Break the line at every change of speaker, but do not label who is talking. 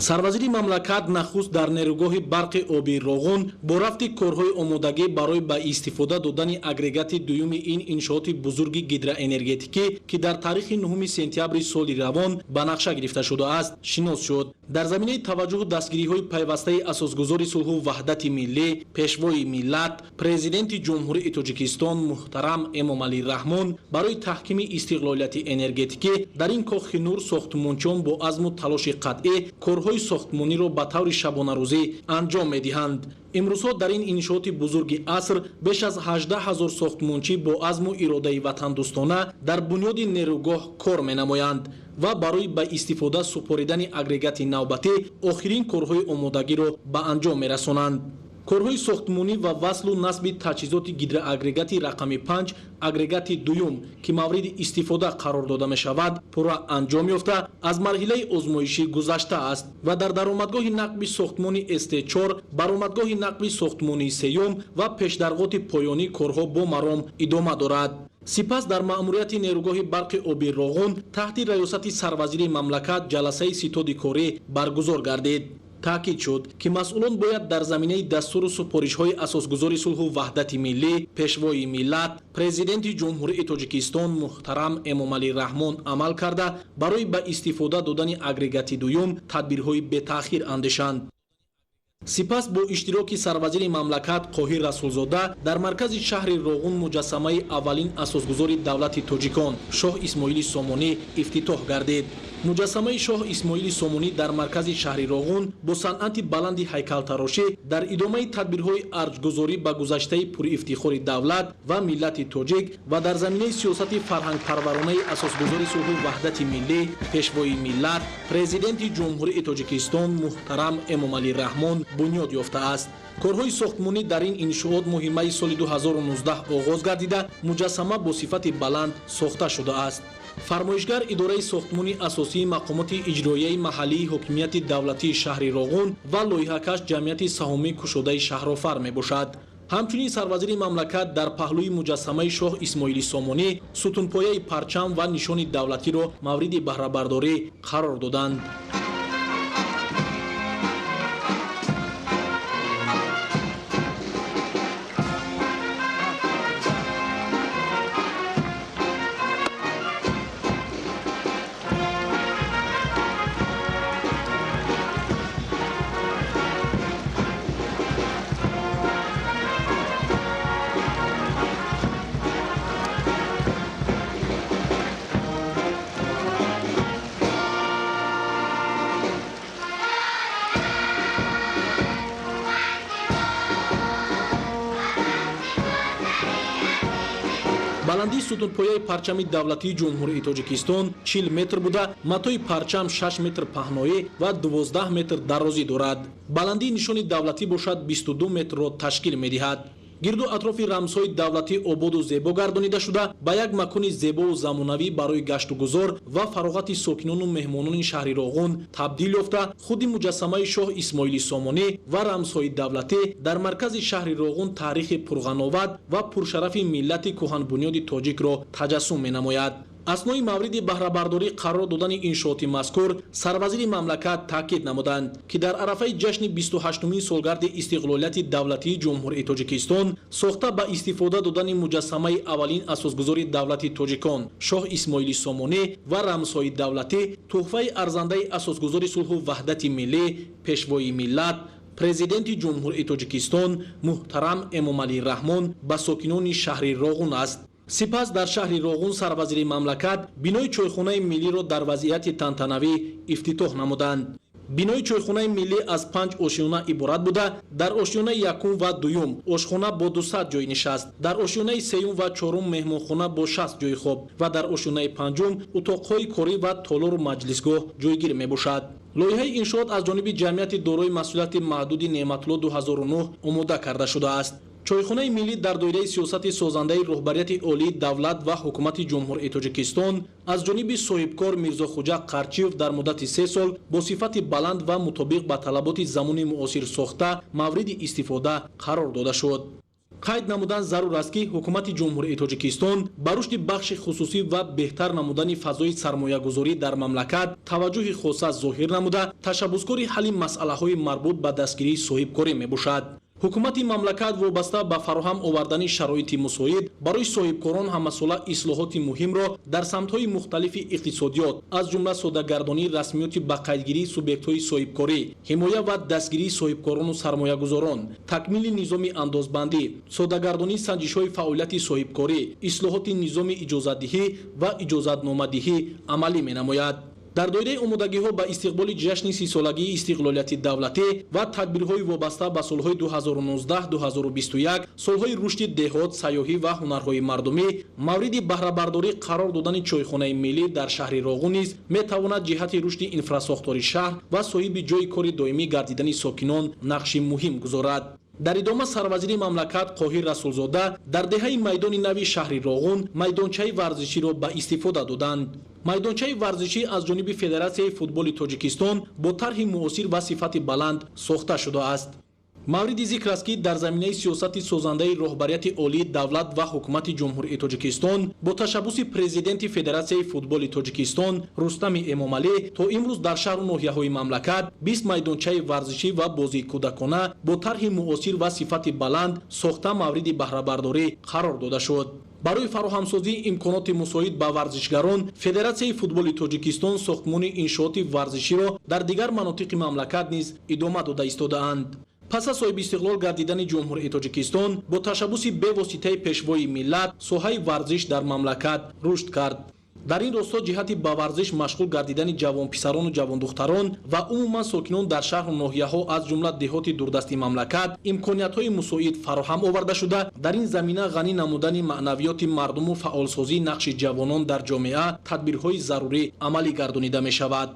Сарвазири мамлакат нахуст дар нерӯгоҳи барқи обии Роғун бо рафти корҳои омодагӣ барои ба истифода додани агрегати дуюми ин иншооти бузурги гидроэнергетикӣ, ки дар таърихи 9 сентябри соли равон ба нақша гирифта шудааст, шинос шуд. Дар заминаи таваҷҷӯҳу дастгириҳои пайвастаи асосгузори сулҳу ваҳдати миллӣ, пешвои миллат, президенти Ҷумҳурии Тоҷикистон муҳтарам Эмомалӣ Раҳмон барои таҳкими истиқлолияти энергетикӣ дар ин кохи нур сохтмончиён бо азму талоши қатъӣ корҳои сохтмониро ба таври шабонарӯзӣ анҷом медиҳанд. Имрӯзҳо дар ин иншооти бузурги аср беш аз 18 ҳазор сохтмончӣ бо азму иродаи ватандӯстона дар бунёди нерӯгоҳ кор менамоянд ва барои ба истифода супоридани агрегати навбатӣ охирин корҳои омодагиро ба анҷом мерасонанд. Корҳои сохтмонӣ ва васлу насби таҷҳизоти гидроагрегати рақами 5, агрегати дуюм, ки мавриди истифода қарор дода мешавад, пурра анҷом ёфта, аз марҳилаи озмоишӣ гузаштааст ва дар даромадгоҳи нақби сохтмони СТ4, баромадгоҳи нақби сохтмонии сеюм ва пешдарғоти поёнӣ корҳо бо маром идома дорад. Сипас дар маъмурияти нерӯгоҳи барқи обии Роғун таҳти раёсати сарвазири мамлакат ҷаласаи ситоди корӣ баргузор гардид. Таъкид шуд, ки масъулон бояд дар заминаи дастуру супоришҳои асосгузори сулҳу ваҳдати миллӣ, пешвои миллат, президенти Ҷумҳурии Тоҷикистон муҳтарам Эмомалӣ Раҳмон амал карда, барои ба истифода додани агрегати дуюм тадбирҳои бетаъхир андешанд. Сипас бо иштироки сарвазири мамлакат Қоҳир Расулзода дар маркази шаҳри Роғун муҷассамаи аввалин асосгузори давлати тоҷикон Шоҳ Исмоили Сомонӣ ифтитоҳ гардид. Муҷассамаи Шоҳ Исмоили Сомонӣ дар маркази шаҳри Роғун бо санъати баланди ҳайкалтарошӣ дар идомаи тадбирҳои арҷгузорӣ ба гузаштаи пуриифтихори давлат ва миллати тоҷик ва дар заминаи сиёсати фарҳангпарваронаи асосгузори сулҳу ваҳдати миллӣ, пешвои миллат, президенти Ҷумҳурии Тоҷикистон муҳтарам Эмомалӣ Раҳмон бунёд ёфтааст. Корҳои сохтмонӣ дар ин иншоот моҳи майи соли 2019 оғоз гардида, муҷассама бо сифати баланд сохта шудааст. Фармоишгар идораи сохтмони асосии мақомоти иҷроияи маҳаллии ҳокимияти давлатии шаҳри Роғун ва лоиҳакаш ҷамъияти саҳомии кушодаи Шаҳрофар мебошад. Ҳамчунин сарвазири мамлакат дар паҳлӯи муҷассамаи Шоҳ Исмоили Сомонӣ сутунпояи парчам ва нишони давлатиро мавриди баҳрабардорӣ қарор доданд. Баландии сутунпояи парчами давлатии Ҷумҳурии Тоҷикистон 40 метр буда, матои парчам 6 метр паҳноӣ ва 12 метр дарозӣ дорад. Баландии нишони давлатӣ бошад 22 метрро ташкил медиҳад. Гирду атрофи рамзҳои давлатӣ ободу зебо гардонида шуда, ба як макони зебову замонавӣ барои гаштугузор ва фароғати сокинону меҳмонони шаҳри Роғун табдил ёфта, худи муҷассамаи Шоҳ Исмоили Сомонӣ ва рамзҳои давлатӣ дар маркази шаҳри Роғун таърихи пурғановат ва пуршарафи миллати кӯҳанбунёди тоҷикро таҷассум менамояд. Аснои мавриди баҳрабардорӣ қарор додани иншооти мазкур сарвазири мамлакат таъкид намуданд, ки дар арафаи ҷашни 28-умин солгарди истиқлолияти давлатии Ҷумҳурии Тоҷикистон сохта ба истифода додани муҷассамаи аввалин асосгузори давлати тоҷикон Шоҳ Исмоили Сомонӣ ва рамзҳои давлатӣ тӯҳфаи арзандаи асосгузори сулҳу ваҳдати миллӣ, пешвои миллат, президенти Ҷумҳурии Тоҷикистон муҳтарам Эмомалӣ Раҳмон ба сокинони шаҳри Роғун аст. Сипас дар шаҳри Роғун сарвазири мамлакат бинои чойхонаи миллиро дар вазъияти тантанавӣ ифтитоҳ намуданд. Бинои чойхонаи миллӣ аз 5 ошёна иборат буда, дар ошёнаи якум ва дуюм ошхона бо 200 ҷой нишаст, дар ошёнаи сеюм ва чорум меҳмонхона бо 60 ҷои хоб ва дар ошёнаи панҷум утоқҳои корӣ ва толору маҷлисгоҳ ҷойгир мебошад. Лоиҳаи иншоот аз ҷониби ҷамъияти дорои масъулияти маҳдуди Неъматулло 2009 омода карда шудааст. Чойхонаи миллӣ дар доираи сиёсати созандаи роҳбарияти олии давлат ва ҳукумати Ҷумҳурии Тоҷикистон аз ҷониби соҳибкор Мирзохуҷа Қарчиев дар муддати 3 сол бо сифати баланд ва мутобиқ ба талаботи замони муосир сохта мавриди истифода қарор дода шуд. Қайд намудан зарур аст, ки ҳукумати Ҷумҳурии Тоҷикистон ба рушди бахши хусусӣ ва беҳтар намудани фазои сармоягузорӣ дар мамлакат таваҷҷӯҳи хоса зоҳир намуда, ташаббускори ҳалли масъалаҳои марбут ба дастгирии соҳибкорӣ мебошад. Ҳукумати мамлакат вобаста ба фароҳам овардани шароити мусоид барои соҳибкорон ҳамасола ислоҳоти муҳимро дар самтҳои мухталифи иқтисодиёт, аз ҷумла содагардонии расмиёти ба қайдгирии субъектҳои соҳибкорӣ, ҳимоя ва дастгирии соҳибкорону сармоягузорон, такмили низоми андозбандӣ, содагардонии санҷишҳои фаъолияти соҳибкорӣ, ислоҳоти низоми иҷозатдиҳӣ ва иҷозатномадиҳӣ амалӣ менамояд. Дар доираи омодагиҳо ба истиқболи ҷашни 30-солагии истиқлолияти давлатӣ ва тадбирҳои вобаста ба солҳои 2019-2021, солҳои рушди деҳот, сайёҳӣ ва ҳунарҳои мардумӣ, мавриди баҳрабардорӣ қарор додани чойхонаи миллӣ дар шаҳри Роғун низ метавонад ҷиҳати рушди инфрасохтори шаҳр ва соҳиби ҷойи кори доимӣ гардидани сокинон нақши муҳим гузорад. Дар идома сарвазири мамлакат Қоҳир Расулзода дар деҳаи Майдони Нави шаҳри Роғун майдончаи варзиширо ба истифода доданд. Майдончаи варзишӣ аз ҷониби Федератсияи футболи Тоҷикистон бо тарҳи муосир ва сифати баланд сохта шудааст. Мавриди зикр аст, ки дар заминаи сиёсати созандаи роҳбарияти олии давлат ва ҳукумати Ҷумҳурии Тоҷикистон бо ташаббуси президенти Федератсияи футболи Тоҷикистон Рустами Эмомалӣ то имрӯз дар шаҳру ноҳияҳои мамлакат 20 майдончаи варзишӣ ва бозии кӯдакона бо тарҳи муосир ва сифати баланд сохта мавриди баҳрабардорӣ қарор дода шуд. Барои фароҳамсозии имконоти мусоид ба варзишгарон Федератсияи футболи Тоҷикистон сохтмони иншооти варзиширо дар дигар манотиқи мамлакат низ идома дода истодаанд. Пас аз соҳибистиқлол гардидани Ҷумҳурии Тоҷикистон бо ташаббуси бевоситаи пешвои миллат соҳаи варзиш дар мамлакат рушд кард. Дар ин росто ҷиҳати ба варзиш машғул гардидани ҷавонписарону ҷавондухтарон ва умуман сокинон дар шаҳру ноҳияҳо, аз ҷумла деҳоти дурдасти мамлакат, имкониятҳои мусоид фароҳам оварда шуда, дар ин замина ғанӣ намудани маънавиёти мардуму фаъолсозии нақши ҷавонон дар ҷомеа тадбирҳои зарурӣ амалӣ гардонида мешавад.